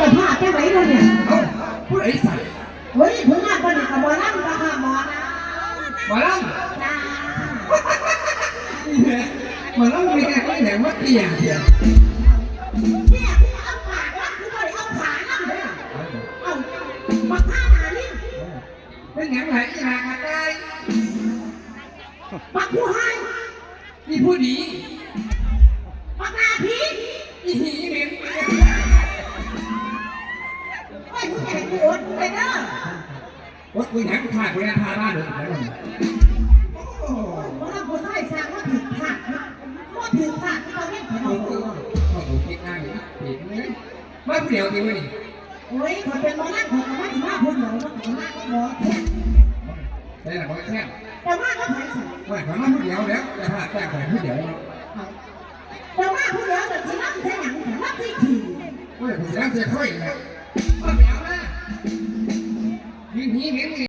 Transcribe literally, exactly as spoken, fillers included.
เจ้าภาพจังไหนเนาะเนี่ย เอ้า ผู้ใดสั่ง เฮ้ย ผู้งานคนนี้ก็หมอลำราคาหมอลำ หมอลำ จ้า อีแม่ หมอลำมีแค่คนไหนมาเตี้ยเดียว เนี่ย คือเอาปากลำ คือบ่ได้เอาขาลำเลย เอา บักผ้าหนานี่ เป็นหยังไงอีหลากระต่าย บักผู้ให้ อีผู้ดี บักหน้าผี อีหีเหม็น โอ้ย มึงอย่าให้กูอดกูเลยเด้อ อดกูหยัง กูพากูแล่นพาบ้านเลย โอ้โห ว่าเราบ่ใส่ซากว่าถือขาดนะ ว่าถือขาดที่เราเล่นของ โอ้โห เรา โอ้โห คิดง่ายนะ เห็นไหม มาผู้เดียวจริงวะนี่ โอ้ย ขอยเป็นหมอลำ ขอยก็มาสิมาผู้เดียว ขอยก็มากับหมอแคน ได้ละหมอแคน แต่ว่าก็ไผสิ ว่าขอยมาผู้เดียวแล้ว จะพาแป้งไปผู้เดียวเนาะ แต่ว่าผู้เดียวจะสิลำใส่หยัง ลำใส่ขี้ โอ้ย ผมสิลำใส่ข้อยนะ มาไปเอามา มีผีเหม็นนี่